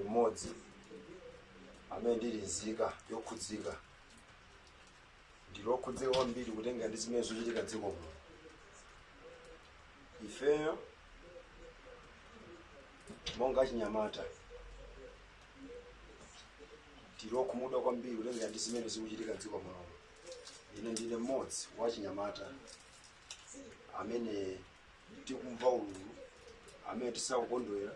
Mmodzi amene ndili nzika yokhudzika, ndili okhudzika kwambiri kutenga ndi zimene zochitika dziko muno. Ifeyo monga achinyamata tili okhumudwa kwambiri kutenga ndi zimene zikuchitika dziko muno. Ine ndine mmodzi wa achinyamata amene tikumva ululu, amene tisakukondwera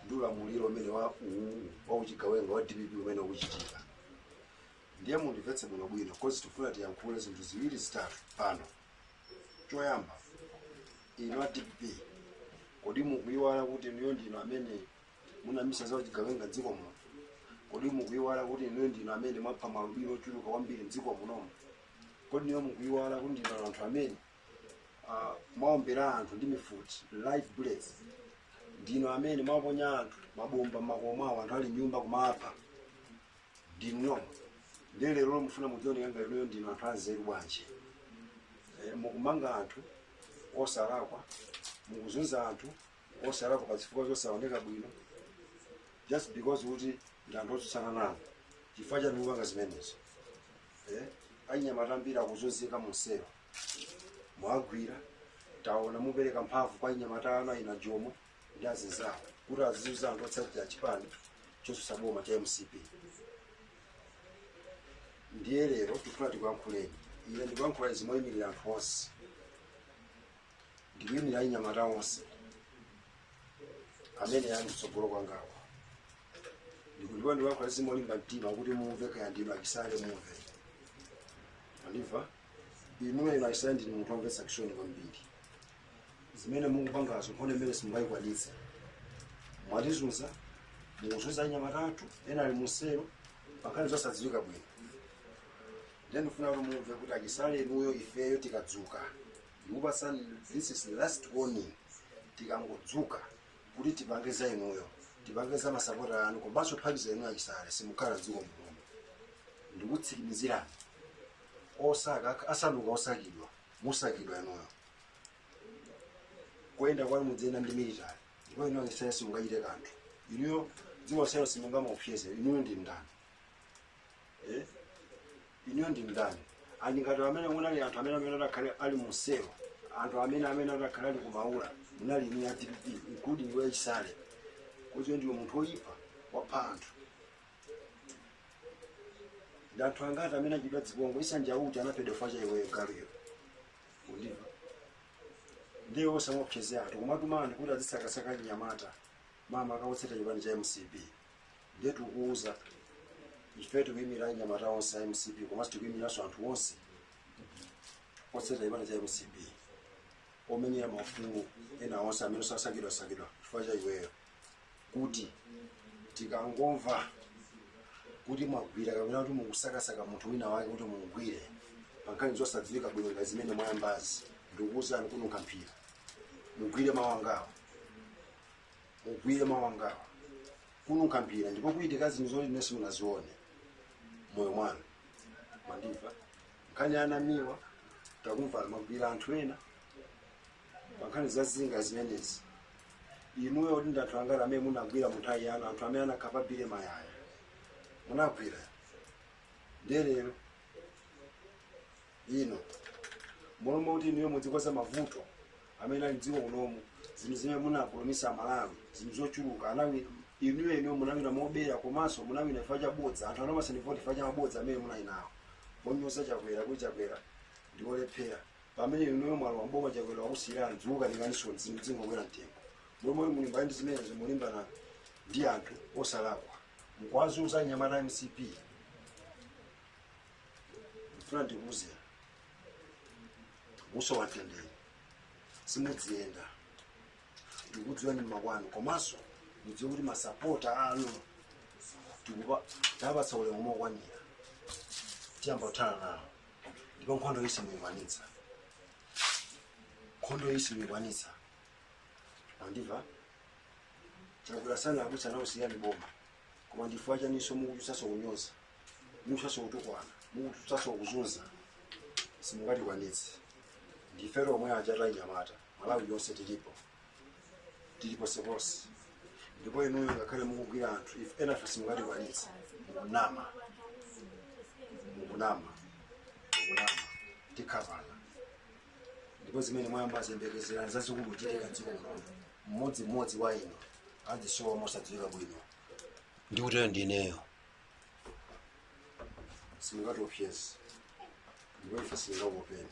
ndi ulamuliro umene wa uwu wa uchigawenga wa DPP umene ukuchitika. Ndiye mundimvetse bwinobwino, 'cause tifuna tiyankhule zinthu ziwiri zitatu pano. Choyamba, inu a DPP, kodi mukuyiwala kuti inuyo ndinu amene munamisa za uchigawenga mdziko muno? Kodi mukuyiwala kuti inuyo ndinu amene mwapha maalubino ochuluka kwambiri mdziko munomu? Kodi inuyo mukuyiwala kuti ndinu anthu amene mwaombera anthu ndi mifuti, live bullets? Ndinu amene mwaponya anthu mabomba mmakomo mwawo, anthu ali nyumba, kumapha ndinu nomwe. Ndiye lero mufuna mudzioneka ngati inuyo ndinu anthu anzeru bwanji? Mukumanga anthu osalakwa, mukuzunza anthu osalakwa pa zifukwa zosaoneka bwino, just because kuti ndi anthu otsutsana nanu. Chifukwa chani mukupanga zimenezo? Achinyamata ambiri akuzunzika munsewu, mwagwira. Taona mupereka mphamvu kwa anyamata anu aina Jomo ndi azinzawo kuti azizunza anthu otsatira chipani chotsutsa boma cha MCP. Ndiye lero tifuna tikuyankhuleni. Ine ndikuyankhula izi moyimirira anthu onse, ndikuyimirira achinyamata onse amene ali kutsogolo kwangawo. Ndikuliwa ndikuyankhula izi molimba mtima kuti mumve. Kaya ndinu achisale, mumve. Andimva inuyo, inu achisale, ndinu munthu womvetsa chisoni kwambiri. Zimene mukupangazo, nkhondo imene simungayikwanitse. Mwatizunza, mukuzunza anyamata athu, ena ali muselo pankhani zosadziwika bwino. Ndiye ndifuna kuti mumve kuti achisale inuyo, ifeyo tikadzuka, ndikupasani, this is the last warning, tikangodzuka kuti tipange za inuyo, tipange za masapota anu komanso phatiza inuyo achisale, simukhala dziko munomu. Ndikutsimikizirani, osaka asanduka osakidwa, musakidwa inuyo. Kuyenda kwanu mudziyenda ndi military, ndipo inuyo achisale simungachite kanthu. Inuyo dziko lonselo simungamaopseze. Inuyo ndi ndani? Eh? Inuyo ndi ndani? Andi ngati amene munali anthu amene adakhale ali muselo, anthu amene adakhale ali kumaula, munali inu ya DPP, including iwe Chisale, kuti ndiwe munthu woyipa, wapha anthu. Ndi anthu angati amene achidwa dzipongo isanjauti anaphedwa chifukwa cha iweyo, galuyo? Undimva? Ndiye osamopsezea anthu, kumatuma anthu kuti azisakasaka chinyamata mama akawotseta chipani cha MCP. Ndiye tikuuza, ife tikuyimira anyamata onse a MCP, komanso tikuyimiranso anthu onse otseta chipani cha MCP, omenyera maufulu ena onse amene sasakidwa sakidwa chifukwa cha iweyo, kuti tikangomva kuti mwagwira kapena kuti mukusakasaka munthu wina wake kuti mugwire pa nkhani zosadziwika bwino ngati zimene mwayambazi, ndikukuwuzani, kununkha mphira. Mugwire mawangawa, mugwire mawangawa, kununkha mphira, ndipo kuitika zinthu zoti ine simunazione moyo mwanu. Mwandimva? Nkhani ya anamiwa, takumva magwira anthu ena pa nkhani za zinga zimenezi. Inuyo kuti ndi anthu angati amene munagwira mu nthawi yanu? Anthu amene anakhapa Billy Mayaya munagwira. Ndiye lero ino molomwe kuti inuyo mudzikoza mavuto amene ali mdziko munomu, zinthu zimene munapulumisa Amalawi, zinthu zochuluka anawina inuyo. Inuyo munawina mobera, komanso munawina chifukwa cha bodza. Anthu anamasani voti chifukwa cha mabodza amene munali nawo, onyoza Chakwera kuti Chakwera ndi olephera, pamene inuyo mwalowa mboma, Chakwera wakusiyirani, zikukaninganisoni, zinthu zingokwera mtengo. Momwe mulimbana ndi zimenezo, mulimbana ndi anthu osalakwa, mukuwazunza anyamata MCP. Ndifuna ndikuuze, musowa mtendere, simudziyenda. Ndikudziwani mmakwanu, komanso mudziwe kuti masapota anu tikupa tapatsa ulemu mokwanira. Tiyamba kuthana nawo, ndipo nkhondo iyi simuyikwanitsa, nkhondo iyi simuyikwanitsa. Mandimva? Chakwera sana akutsa nausiyani boma, koma ndifukwa chaninso mukuchutsanso kunyoza, mukuchutsanso kutukwana, mukuchutsanso kuzunza? Simungatikwanitse. Ndife omwe achata anyamata Malawi yonse, tilipo, tilipo seponse. Ndipo inuyo ngakhale mukugwira anthu, if enafe simungatikwanitse. Mukunama, mukunama, mukunama. Tikhavana. Ndipo zimene mwayamba, ziyembekezerani zazikulu kuchitika mdziko muno. Mmodzimmodzi wa inu azisowa mosadziwika bwino. Ndikutero ndineyo, simungatiopseze ndipo ife sitingakuopeni.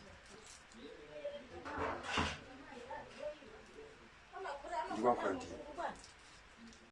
Ndikuyankhula ndine.